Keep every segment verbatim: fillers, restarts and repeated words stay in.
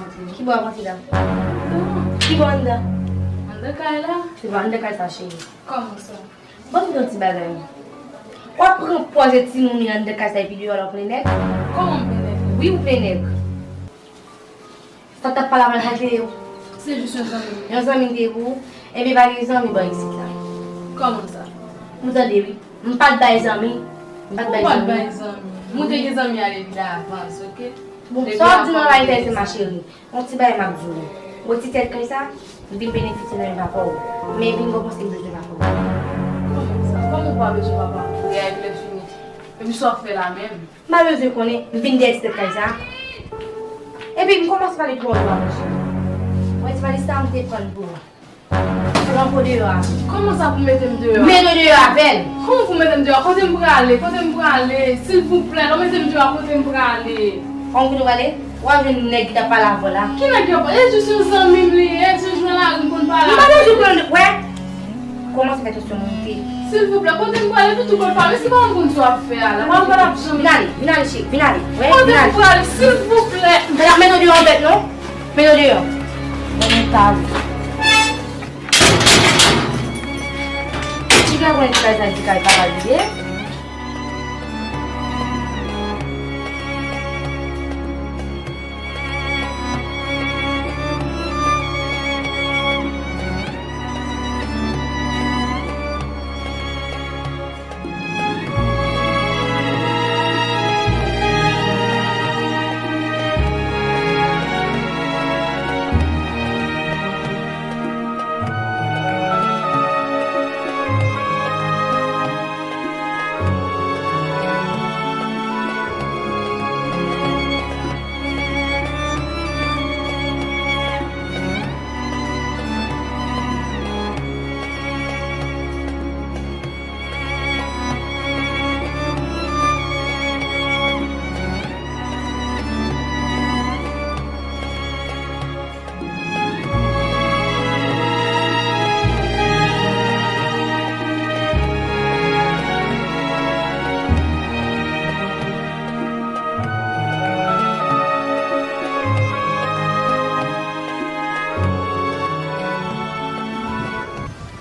Ki bò w ap antre la? Ki bò anndan? Anndan kay la? Se pa anndan kay sa, cheri. Kòman sa? Ban m di w yon ti bagay. W ap pran pòz de timoun anndan kay sa epi deyò la w plen nèg? Kòman m plen nèg? Wi, ou plen nèg. Sa w t ap pale avè l, sa l te ye w? Se jis yon zanmi m. Yon zanmi l te ye pou ou? Ebyen, pa gen zanmi bò isit la. Kòman sa? Ou tande, wi. M pa t bay zanmi. M pa t bay zanmi. Ou pa t bay zanmi. Mwen te gen zanmi a depi davans, oke? Bon, sa w ap di m nan la enterese m, ma chérie. Yon ti bagay m ap di w. Wè ti tèt kay sa, m vin benefisye nan men papa w. Men vin gwo panse m bezwen papa w. Kòman sa? Kòman w pa bezwen papa m? Gade lè fini. Epi sa w ap fè la menm? M pa bezwen konnen, m vin dèyè ti tèt kay sa. Epi m kòmanse pale twò dwa, monchè. Wè ti valè sa m te pran pou ou. Pran pou deyò a. Kòman sa pou mete m deyò? Mete w deyò avè l. Kòman pou mete m deyò? Kote m prale? Kote m prale? Silvouplè, non mete m deyò, kote m prale? Kòman kote w prale? W ap jwenn nèg ki t ap pale avè w la. Ki nèg ki ap pale? E jis yon zanmi m li ye, se jwenn lari m konn pale avè l. M pa bezwen pran wè. Kòmanse fè tansyon monte. Silvouplè, kote m prale toutou kote pa, men si pa m konn sa w ap fè a la, pa m pa t ap janm. Vin ale, vin ale, cheri, vin ale. Wè, vin ale. Kote m prale, silvouplè. Fè la, mete w deyò bèt non. Mete w deyò. Mwen ta ale. Piga konnen ti kay sa di kay papa li ye.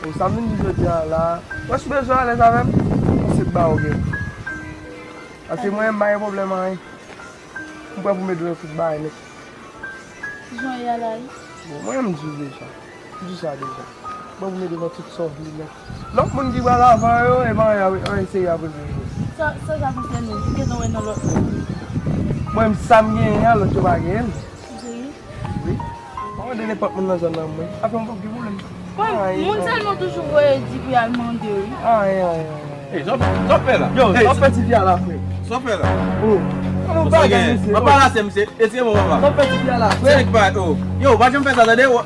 Bon, sa m vin di jodi a la, wè si w bezwen alèz avè m, se ba w gen. Paske mwen, m pa gen pwoblèm anyen. M prè pou m ede w nan tout bagay nèt. Kijan w ye a la, wi? Bon, mwen, m di w deja. M di w sa deja. M prè pou m ede w nan tout sa w vle nèt. Lòt moun ki pral avan yo, e pa anyen, anyen serye ap regle yo. Sa, sa, sa konsène w, ou gentan wè nan lòt moun. Mwen, sa m genyen an, lòt yo pa genyen l. Ou serye? Wi. Pa mande nenpòt moun nan zòn nan, mwen. Afè m pap gen pwoblèm. Bon, moun sèlman toujou voye di pou y al mande, wi. Anyen, anyen, anyen. Ey, sa w fè la? Yo, sa w fè tifi a la, frè? Sa w fè la? Oh. An nou bagay, mesye. Papa la, se misye. Retire men w, papa. Sa w fè tifi a la, frè? Se nèg pa, oh. Yo, pa janm fè sa, tande? Yo,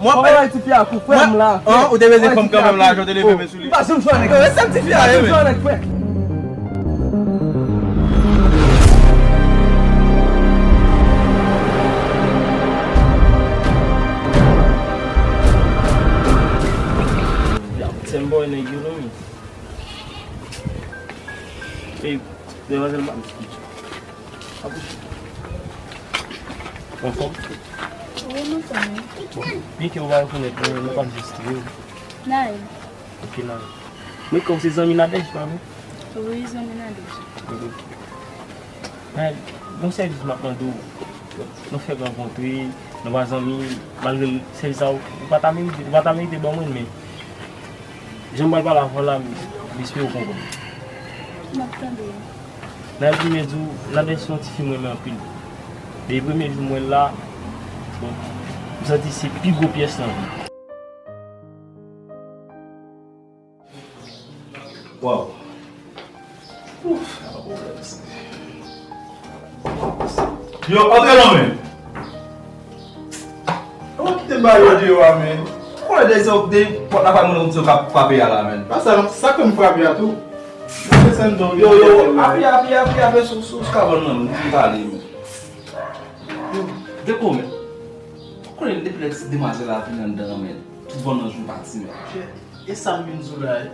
mwen pa bay tifi a kou, frè m la, frè. Ou te bezwen fanm kanmenm la, jan w te leve men sou li. M pa janm jwe avèk nèg. Yo, ret sa tifi a, ret sa nèg, frè. Sèm bò nèg yo non. Ey, demwazèl, m ap di. Anfòm? Wi, m anfòm, wi. Bon, byen ke ou pa rekonèt mwen, nou p ap jis tou. Naël. Ok, Naël. Mwen kwè w se zanmi Nadège, pa vre? Wi, zanmi Nadège. Ok. Naël, yon sèvis m ap mande w. Nou fèk rankontre, nou pa zanmi, malgre sèvis sa ou, ou pa ta merite, ou pa ta merite ban mwen l, men jan m pral pale avè w la, m espere w konprann. M ap tande. Nan premye jou, Nadège se yon tifi m renmen anpil. Depi premye jou m wè l la, bon, m santi se pi gwo pyès nan vi m. Waw. Ouf, sa pa pwoblèm, se. Yo, antre non, men. Ou kite m ba yo deyò a, men. Ou konnen de se de pòt la pa moun se yo k ap frape a la, men. Pa sa non, sa k fè m frape a tou. Yo, yo, api, api, api, api, sou, sou, sou kabann nan, men. Yo, depo, men. Ou konnen depi lè ti demwazèl la vin anndan an, men. Tout bòn nan jou pati, men. E sa m vin di w la, e?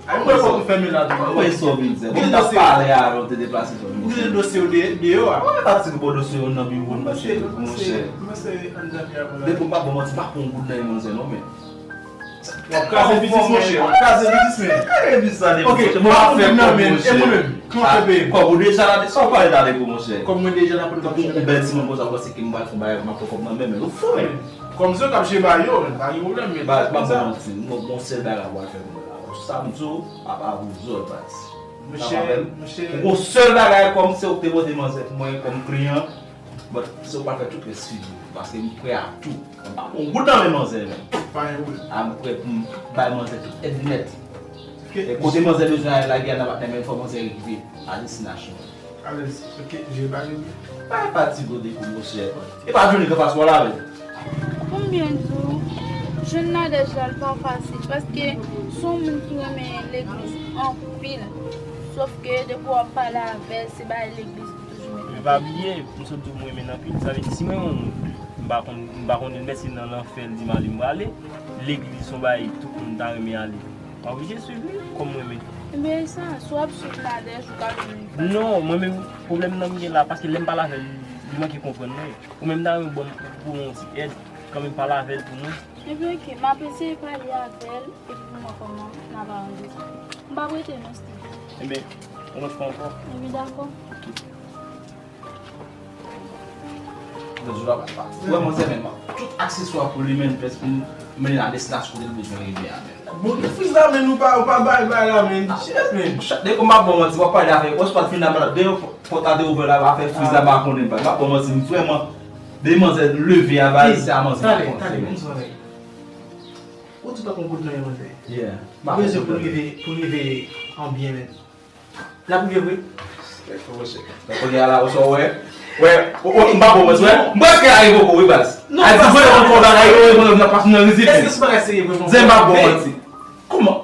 Ay, mwen fòk ou fèmen la tou. Mwen sa w vin di. Bon, m t ap pale avè w, te deplase sou mwen. Ou gen dosye w de- deyò a. Mwen pa ti bon dosye yo nan biwo, monchè, monchè. Mwen se anndan kay la. Depi m pa bon manti, m pa pran yon goud nan men manzè non, men. W ap kraze biznis, monchè. W ap kraze biznis, men. Ok, mwen pa fè kòb, monchè. E mwen menm, kòman fè peye? Kòb ou deja la, sa w pale la depi, monchè. Kòb mwen deja la pou l. Tankou yon bèl timoun konsa, w panse ke m pral fè yon bagay, m ap pran kòb nan men, men ou fou, men. Kòm se w k ap jere bagay yo, men pa gen pwoblèm, men. Baz, m ap bon manti, m gon sèl bagay w pral fè pou mwen la. Sa m di w, apa ou zòl, baz. Monchè, monchè. Ou gon sèl bagay kòm se ou k te pote manzè pou mwen kòm kliyan, but se ou k pral fè tout rès figi, paske m prè a tou. M pa pran yon goud nan men manzè, menm. Pa gen pwoblèm. A, m prè pou m bay manzè tout èd nèt. E kote manzè bezwen al lage a nan patnè, men fò manzè rive a destinasyon. Alèz, ok, je pa gen pwoblèm. Pa pati kote kou monchè. E pa Johnny k anfas mwen la, men. Pou m byen di w, jwenn Nadège la, l pa fasil, paske se yon moun ki renmen legliz anpil. Sòf ke depi w ap pale avè l, se bagay legliz li toujou mete. Men pa bliye, m sot di w m renmen l anpil. Sa vle di, si m renmen yon moun, m pa konn, m pa konnen l, men se nan lanfè l di m ale m prale, legliz se yon bagay tout moun ta renmen ale. M oblije swiv li, kòm mwen menm. Ebyen, e sa, si w ap swiv Nadège, ou ka vin yon fwa. Non, mwen menm, pwoblèm nan m gen la, paske lè m pale avè l, li manke konprann mwen. Ou menm ta renmen ban m, pou yon ti èd, kanmenm pale avè l pou mwen. Ebyen, ok, m ap eseye pale avè l, epi pou m wè kòman n ap aranje sa. M p ap rete non, Steven. Ebyen, yon lòt fwa ankò. Ebyen, dakò. Lòt jou la, pa, pa. Ou wè, manzè, men, tout akseswa pou li, men, prèske m mennen l a destinasyon kote l bezwen rive a, men. Bon, friz la, men, ou pa, ou pa bay, bay la, men. Shit, men. Chak, depi m pa bon manti, w ap pale avè, w ap fin la, men, deyò, pòt la te ouvè la, afè friz la, m pa konnen, m pa, m pa bon manti, m vrèman, depi manzè leve a, bay, se a manzè m ap panse, men. Ou di pa konn kote nan manzè. Yeah. Ou bezwen pou l rive, pou l rive an byen, men. L ap rive vre. Donk, kounye a la, ou sa w wè? Wè, o, o, m pa bon, wè. M prèske arive poko, wi, baz. A di, vre, mwen fè bagay yo, mwen, mwen, mwen, mwen, mwen, rizip. Èske se bagay serye vre, mwen? Zen, m pa bon manti. Kòman?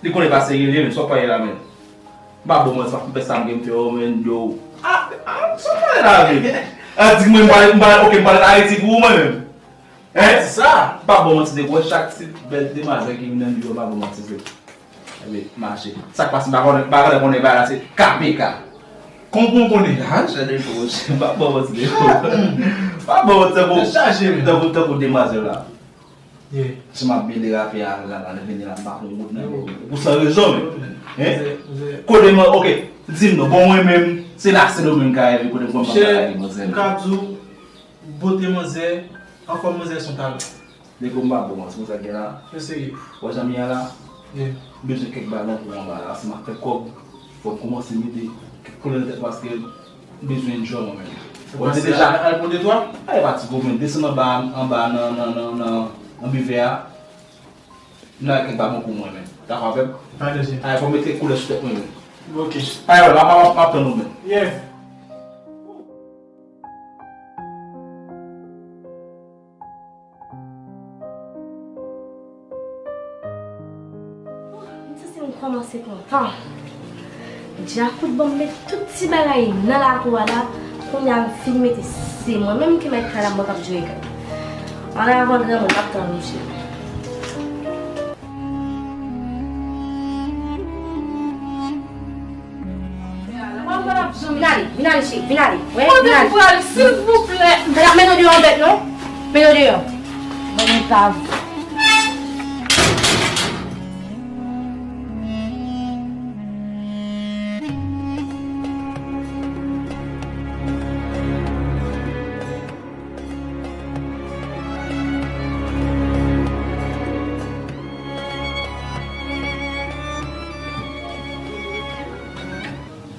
Li konnen pa serye, li, men, sa w pa ye la, men. M pa bon manti, m ap fè sa m gen m fè, o, men, yo. A, a, sa w pa ye la, men. A di, mwen, m pa, m pa, ok, m pa Ayiti pou ou, mwen, menm. Hein? Sa, m pa bon manti, de wè chak ti bèl demwazèl ki vin nan biwo, m pa bon manti, se, epi mache. Sa k pase, m pa konnen, m pa konnen konnen bagay la, se K P K. Kon pou konnen, ha, chè de gwo, m pa bon manti, de m pa bon manti, tankou, tankou, tankou demwazèl la. Si m ap byen derape a, la, la, vini la, m pa konn wout nan men. Pou san rezon, men. Hein? Kote mwen, ok, di m non, bon, mwen menm, se la, se domèn ka rive, kote m konn pa bagay, demwazèl. M ka di w, bote manzè, anfòm manzè se yon talan. Nèg yo m pa bon, se konsa k gen la. Yo serye. Wè jan m ye a la? Yeah. M bezwen kèk balon pou anba la. Si m ap fè kòb, fò m kòmanse mete kèk koulè nan tèt paske m bezwen enjoy mwen menm. Ou te deja al pran de twa? Ay, pa ti gwo, men desann anba, anba nan, nan, nan, nan, nan bivè a. M lage kèk balon pou mwen menm. Dakò avè m? Pa de je. Ay, fò m mete kèk koulè sou tèt mwen menm. Ok. Ay, wè, m ap, m ap, m ap tann ou menm. Yeah. M santi m kòmanse kontan. Djakout ban m met tout ti bagay nan lakou a la. Kounye a m fin mete, se mwen menm ki mèt kay la, mwen k ap jere kay. An avan granmoun, m ap tann ou cheri. Vin ale, vin ale, cheri, vin ale. Wi, vin ale. Kote m pral, silvouplè? Mennen w deyò, bèt, non? Mennen w deyò. Mwen, mwen pa vle.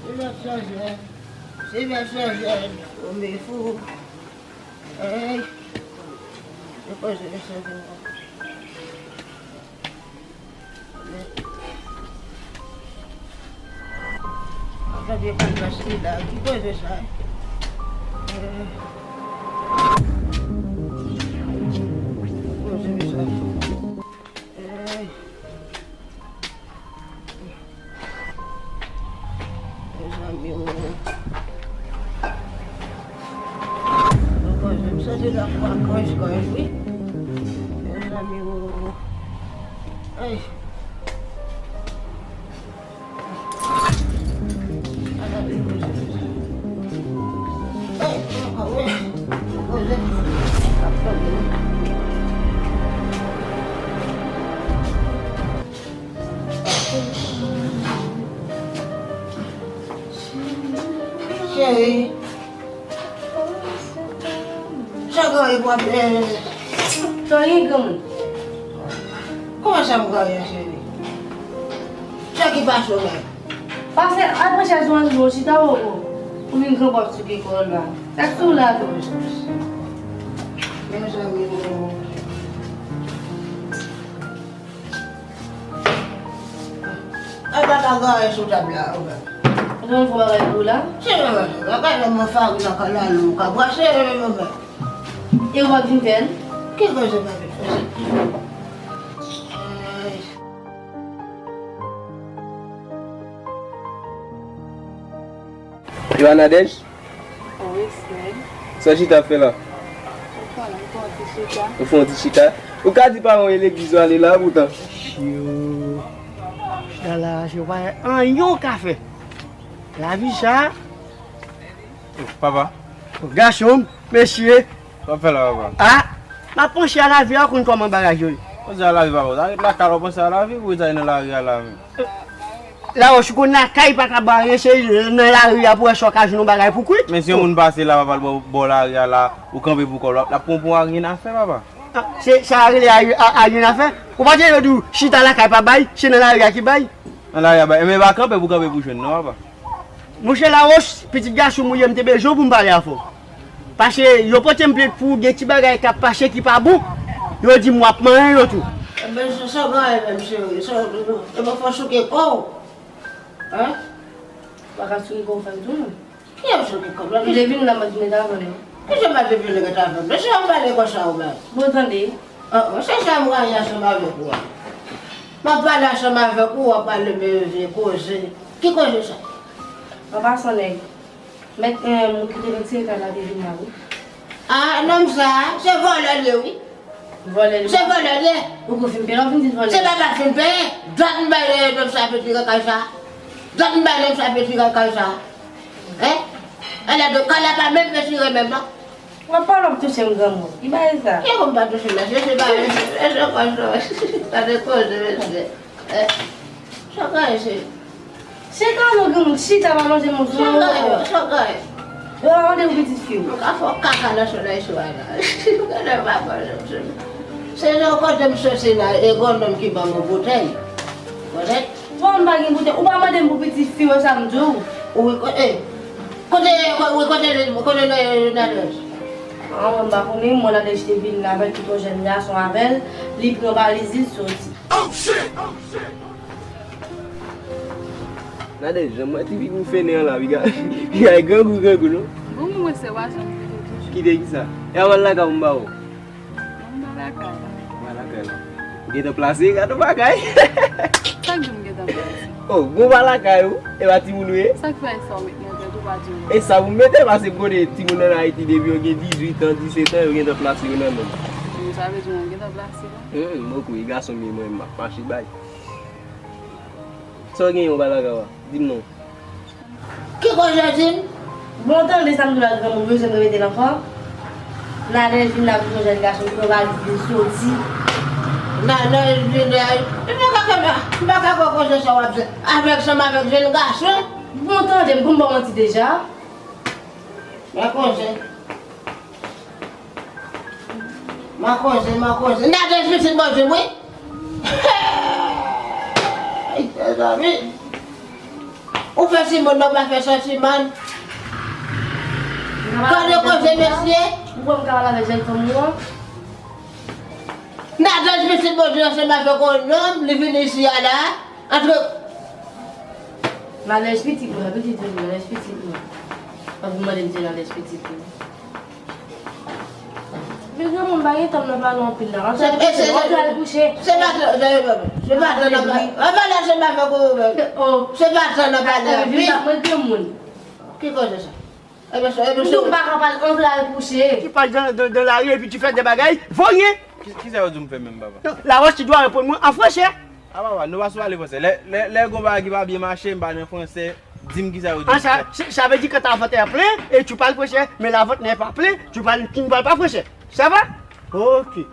Se vè chanje, se vè chanje, tonbe fou. Ey, se koze vè chanje. Gade kalbas ki la, ki koze sa? Eh. Koze sa. Eh. Mezanmi, oh. Mwen koze, m santi lakou a kòj, kòj, wi. Mezanmi, oh. Ay. Ey. Sa w genyen pou ap, eh, sa w gen granmoun? Kòman sa m genyen, cheri? Sa ki pase w menm? Pase, al pran chèz ou ann di w chita, o, o. Ou vin kanpe w ap souke kò w la. Sa k sou w la tou? Mezanmi, o. Ay, pa ta gare sou tab la, o, men. Ou te konn fè bagay pou ou la? Se bagay la, gade mwen fari nan kalalou, ka brase, o, men. E w ap vin fè l? Ki koze m ap vin fè? Ay. Yo, Nadège? Wi, sè. Sa w chita ap fè la? Ou konnen, m fè yon ti chita. Ou fè yon ti chita? Ou ka di pa mwen e legliz w ale la, poutan. Yo, chita la, se pa anyen w ka fè. Lavi sa. Papa. Gason m, mesye. Sa w ap fè la, papa? A, m ap panse a lavi a, konn kòman bagay yo ye. Panse a lavi, papa. Ou ta ret lakay la, w panse a lavi, ou ret ale nan lari a la menm? Lawòch, ou konn lakay pa ka ba anyen, se nan lari a pou wè si w ka jwenn yon bagay pou kwit. Men si yon moun pase la, papa, l bò, bò lari a la, ou kanpe pou kò w, l ap, l ap pran pou anyen afè, papa. A, se sa rele a, a, anyen afè. Ou pa tande yo di w, chita lakay pa bay, se nan lari a ki bay. Nan lari a bay. Men pa kanpe pou kanpe pou jwenn, non, papa. Monchè Lawòch, pitit gason m ou ye, m te bezwen w pou m pale avè w. Paske yo pote m plent pou gen ti bagay k ap pase ki pa bon. Yo di m w ap manyen yo tou. Ebyen, sa, sa w genyen menm, cheri? Sa, e pa fò w souke kò w. Hen? Ou pa ka souke kò w fè m tou, non. Ki ap souke kò m la? M te vin la, m pa t mete avè w, non. Ki jan m pa t vin mete avè w? Men sa w pale konsa ou menm? Bon, tande. An, an, se sa m genyen ansanm avèk ou a. M ap pale ansanm avèk ou, w ap pale men vye koze. Ki koze sa? An pasan, nèg. Mèt, eh, moun ki te retire kay la te vin la, wi. A, nonm sa, se vòlè l ye, wi. Vòlè l ye? Se vòlè l ye. Ou kou fin peye, ou fin di l vòlè. Se pa pa fin peye. Dat m bay nonm sa retire kay sa. Dat m bay nonm sa retire kay sa. Hen? Alè de kay la pa menm retire menm, non. W ap pale w ap touche m granmoun. Ki bagay sa? Ki pou m pa touche mesye, se pa mesye, mesye konsa. Pa de koze, mesye. Eh, sa w genyen, cheri? Se ka non granmoun, chita pa lonje men w sou mwen. Sa w genyen, sa w genyen? Yo pa mande pou pitit fi w. M ka fè w kaka nan solèy swa la. Gade papa, se, se nan kote m soti la, e gon nonm ki ban m yon boutèy. Konnen? Bon, m pa gen boutèy. Ou pa mande m pou pitit fi w, sa m di w. Wi, ko-, eh, kote, ko-, wi, kote, kote Nadège? An, mwen m pa konnen, mwen Nadège te vin la avèk tout yon jèn gason avè l, li pran valiz li, l soti. Nadège, jan m wè ti fi pou fene an la, piga, piga grangou, grangou, non? Bon, mwen se wa, jan m kite toujou. Kite ki sa? E a w al lakay ou m ba w? Mwen m pa lakay la. Ou pa lakay la. Ou gentan plase, gade yon bagay. Sa k di w m gentan plase? Oh, bon pa lakay ou, e pa timoun ou ye? Sa k fè e sa w met nan tèt ou pa di w? E sa pou m mete, paske m konnen timoun ann Ayiti depi yo gen dizuit an, disèt an, yo gentan plase yo nan nonm. Sa vle di mwen gentan plase la? Hum, mwen kwe, e gason m ye mwen, m ap mache bay. Sa w genyen ou pa lakay ou a? Di m non. Ki koze w di m? Bon, tande sa m di w la, granmoun, bezwen m repete l ankò. Nadège vin la avèk yon jèn gason ki pran valiz li soti. Nadège vin la, m pa ka, m pa ka kwè koze sa w ap di. Avèk, ansanm avèk jèn gason. Bon, tande m, pou m ba w manti deja. Mwen koze. Mwen koze, mwen koze. Nadège pitit Bondye, wi. Hey, mezanmi. Ou fè timoun nan pa fè santiman. Gade koze mesye. Ou kwè m ka pale avèk jèn fanm ou an? Nadège pitit Bondye ansanm avèk yon nonm, li vin isi a la. Antre. Nadège pitit mwen, pitit mwen, Nadège pitit mwen. W ap vin mande m se Nadège pitit mwen. Men granmoun pa gen tan nan pale anpil la. Antre al kouche, antre al kouche. Se pa tan, se pa tan nan pale. An pale ansanm avèk ou menm. Se pa tan nan pale anpil. Mwen granmoun. Ki koze sa? Ebyen, ebyen, m di w m pa ka pale, antre al kouche. Tu parles dans, dans, dans la rue et puis tu fais des bagages vaurien. Ki, kisa yo di w m fè menm, papa? Non, Lawòch, tu dois répondre moi en français. A, papa, nou pa sou pale fransè. Lè, lè, lè gon bagay ki pa byen mache, m pa nan fransè, di m kisa yo di m fè. Ah, ça, ça, ça veut dire que ta ventre est plein et tu parles français, mais la ventre n'est pas plein, tu parles, tu ne parles pas français. Ça va? Ok.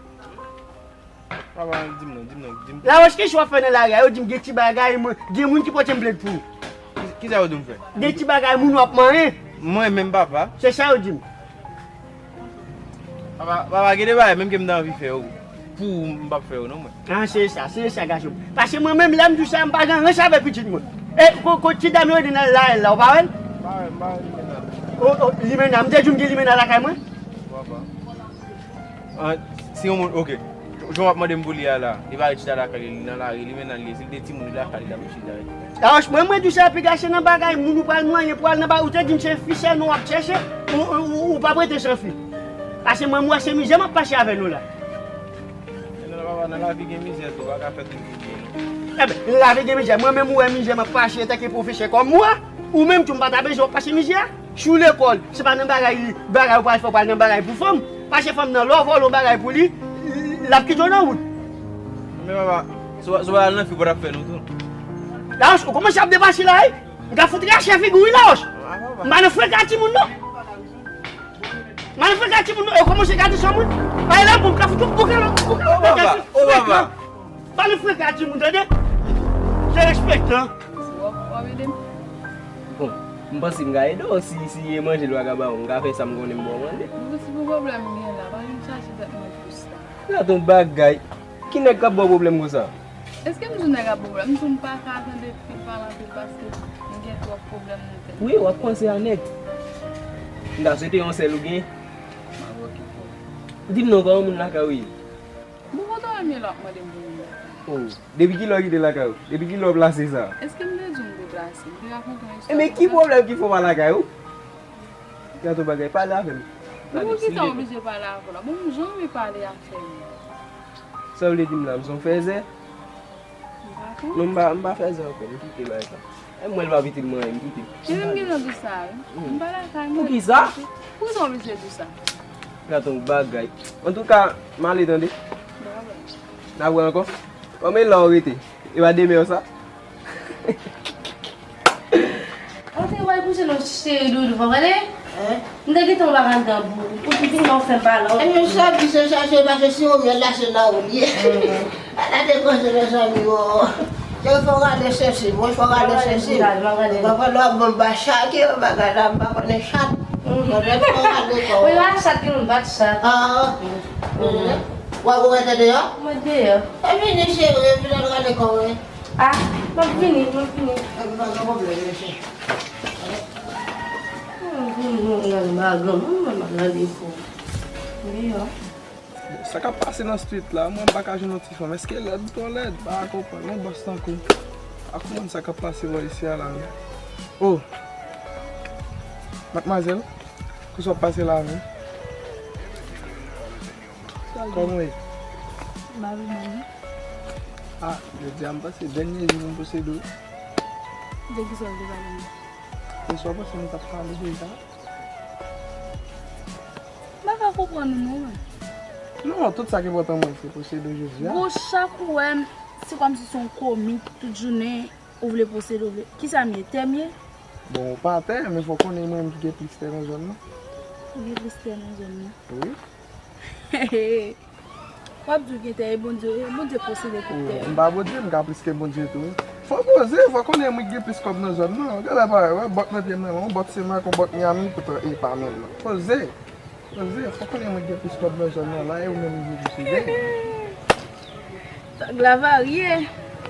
Papa, di m non, di m non, di m. Lawòch, kisa w ap fè nan lari a? Yo di m gen ti bagay, mwen, gen moun ki pote m plent pou ou. Ki, kisa yo di m fè? Gen ti bagay, moun w ap manyen. Mwen menm papa. Se sa yo di m. Papa, papa, gen de bagay menm ke m ta anvi fè yo. Pou ou, m p ap fè yo non, mwen. Ah, se sa, se sa, gason. Paske mwen menm, lè m di w sa, m pa gen ranch avèk pitit mwen. E, ko, ko, ti dam yo rele nan la, la, ou pa wè l? M pa wè, m pa wè limena. O, o, limena, m te di w m gen limena lakay mwen? Papa. Ah, si yon moun, oke. Jan w ap mande m pou li a la, li pa rete chita lakay li, li nan lari, limena li ye, si l te timoun, li lakay li, l ap chita. Laroche, mwen, mwen di w sa, piga se nan bagay moun ou pral manyen pou al nan bagay, ou te di m se fi sèlman w ap chèche, ou, ou, ou, ou p ap rete san fi. Paske mwen, m wè se mizè m ap pase avè nou la. Men nan, papa, nan lavi gen mizè tou, pa ka fè tout moun byen non. Enben, nan lavi gen mizè, mwen menm ou wè mizè m ap pase antanke pwofesè kòm ou a, ou menm tou m pa ta bezwen w ap pase mizè a. Si w lekòl, se pa nan bagay, bagay ou pral fè, ou pral nan bagay pou fanm. Paske fanm nan, lè w vòlè yon bagay pou li, l ap kite w nan wout. Men papa, si w, si w al nan fi, ou pa t ap fè nou tou. Laroche, ou kòmanse ap depase la, wi. M ka fout rache figi w, wi, Laroche. M pa nan freka timoun, non. M pa nan freka timoun, non. E kòmanse gade sou mwen. Ay, la, bon, m ka fout yon bouke, bouke, bouke, bouke, bouke. Pa nan freka timoun, tande? Se respektan. W ap, w ap ede m? Bon, m panse m ka ede w si, si e manje l pa ka ba w, m ka fè sa m konnen m ba w manje. Bon, si pou pwoblèm m gen la, pa vin chache tèt mwen pou sa. Gad yon bagay. Ki nèg k ap ba w pwoblèm konsa? Èske m di w nèg ap ba w pwoblèm? M di w m pa ka tande fi pale anpil paske m gen twòp pwoblèm nan tèt. Wi, w ap panse a nèg. M ta swete yon sèl ou gen. M ap okipe w. Di m non, kòman moun lakay ou ye? Bon, kote w menm ye la w ap mande m pou moun lakay? Oh, depi kilè w kite lakay ou? Depi kilè w plase sa? Èske m te di w m deplase? M te rakonte yon istwa. E men ki pwoblèm ki fè w pa lakay ou? Gad yon bagay, pale avè m. Bon, poukisa w oblije pale avè w la? Bon, m janm pale avè w. Sa w vle di m la, m se yon fèzè? M pa konn. Non, m pa, m pa fèzè ankò, m kite bagay sa. E m wè l pa piti m anyen, m kite. E menm gentan di sa, wi. M pa lakay mwen. Poukisa? Poukisa w oblije di sa? Gad yon bagay. Antouka, m ale tande. N a wè ankò. Bon, men la w rete. E pa demen w sa? Ou te wè kouche non cheri doudou, pa vre? M te gentan w pa ka dan pou ou. Ou te vin nan fè m pale. E men sa di se sa, se pa se si ou mèt la, se la ou li ye. Ala te koze mezanmi, o. Yo fò gade sesi, mwen fò gade sesi. Ou konprann lè w ap bon bagay, chak yon bagay la, m pa konnen chat. Mwen fò gade kò w. Wi, la chat ki nou bat chat. Ah, ok. Ou ap rete deyò? Mwen deyò. E vini cheri, vin al gade kò w. Ah, m ap vini, m ap vini. Epi pa gen pwoblèm, mesye. Mwen vini, mwen gade bagan, mwen mwen gade pou. Deyò. Bon, sa k ap pase nan street la, mwen m pa ka jwenn yon ti fanm. Èske lèd ou twò lèd? M pa ka konprann. Yon bòs tankou. A konprann sa k ap pase bò isi a la, wi. Oh! Madmwazèl, kòman w ap pase la menm? Kòman w ye? M pa vin manje. Ah, jodi a m panse dènye jou m posede w. De kisa w te pale m? E sa w panse nou t ap pale deja? M pa ka konprann ou non, mwen. Non, tout sa k enpòtan mwen se posede w jodi a. Bon, chak ou wè m, se kòmsi se yon komik, tout jounen ou vle posede, ou vle. Kisa m ye? Tè m ye? Bon, ou pa tè, men fò w konnen mwen menm ki gen plis tè nan zòn nan. Ou gen plis tè nan zòn nan? Wi. W ap di w gen tè, e Bondye, e Bondye posede tout tè. M pa Bondye, m ka plis ke Bondye tou, wi. Fò w poze, fò w konnen mwen gen plis kòb nan zòn nan. Gade la, pa wè bòt nan pye m nan, yon bòt Senmak, yon bòt Miami, poutan e pa menm nan. Poze, poze, fò w konnen mwen gen plis kòb nan zòn nan la, e ou menm ou vle posede. Tòg la varye.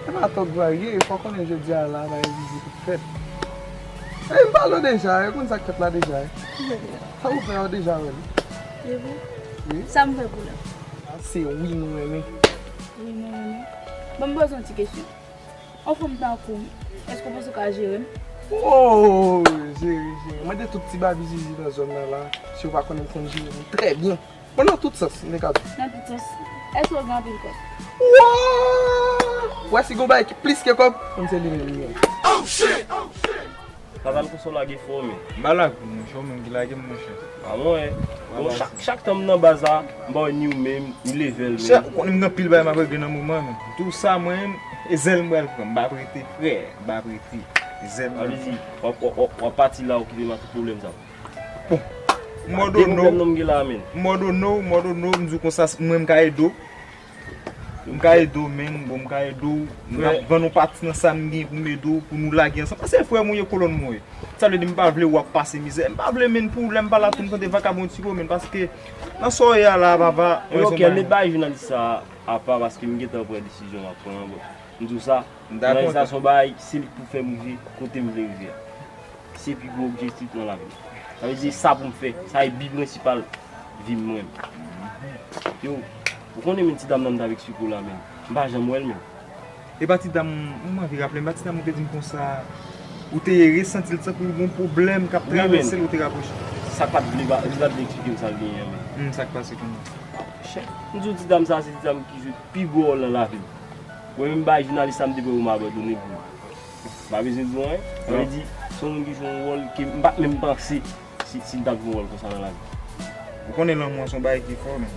E pa tòg varye, fò w konnen jodi a la, bagay vivi tout fèt. E m pale w deja, e konn sa k fèt la deja, e. Sa ou fè a w deja wè l. E vre? Wi. Sa m fè pou la? A se wi nou renmen. Wi nou renmen. Bon, m poze yon ti kesyon. Yon fanm tankou m, èske w panse w ka jere m? Oh, jere, jere. Mande tout ti babi zizi nan zòn nan la, si yo pa konnen m konn jere moun trè byen. Bon, nan tout sans, m te ka di. Nan tout sans. Èske w gen anpil kòb? Wa! Ou wè si gon bagay ki plis ke kòb, konn se li menm li ye. Sa pral konsa w lage fò, men. M pa lage w, monchè, ou menm ki lage m, monchè. A mwen, bon, chak, chak tan m nan baz la, m pa wè ni ou menm, ni level menm. Chè, ou konnen m gen anpil bagay m ap regle nan moman, men. Tou sa, mwen, e zèl m pral pran, m pa ap rete, frè, m pa ap rete. E zèl m pral pran. Sa vle di, w ap, w ap, w ap pati la, w kite m ak tout pwoblèm sa. Bon. Mòd ono. Mòd ono, mòd ono, m di w konsa, mwen m ka ede w. M ka ede w, men, bon, m ka ede w. M ka vann yon pati nan sa m gen pou m ede w, pou nou lage ansanm. Paske se frè m ou ye, kolòn m ou ye. Sa vle di m pa vle w ap pase mizè. M pa vle, men, pou lè m pa la tou m tande vakabon tire w, men, paske nan sa w ye a la, papa, mwen se yon bagay. Met bagay jounalis sa apa, paske m gentan pran desizyon m ap pran an, bon. M di w sa, jounalis la se yon bagay, se li k pou fè m rive kote m vle rive a. Se pi gwo objektif nan lavi m. Sa vle di sa pou m fè. Sa e bi prensipal vi m mwen. Yo, ou konnen men ti dam nan m t ap eksplike w la, men. M pa janm wè l, men. E pa ti dam, m anvi raple m, pa ti dam ou te di m konsa, ou te resanti l tankou yon pwoblèm k ap travèse l, ou te rapwoche. Sa k pa t vle, li pa t vle eksplike m sa l genyen an, men. Hmm, sa k pase kounye a? Chè, m di w ti dam sa, se ti dam ki jwe pi gwo wòl nan lavi m. Mwen menm, bay jounalis sa, m te prè pou m abandone pou li. M pa bezwen di w anyen. Sa vle di, se yon moun ki jwe yon wòl ke m pa t menm panse si, si l t ap jwe yon wòl konsa nan lavi. Ou konnen lanmou an se yon bagay ki fò, men.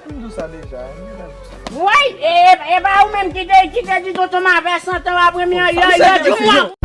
M di w sa deja, m deja di w sa. Woy, e, e, e pa ou menm ki te, ki te di tonton m avè san tan w ap renmen an, yo, yo, di w.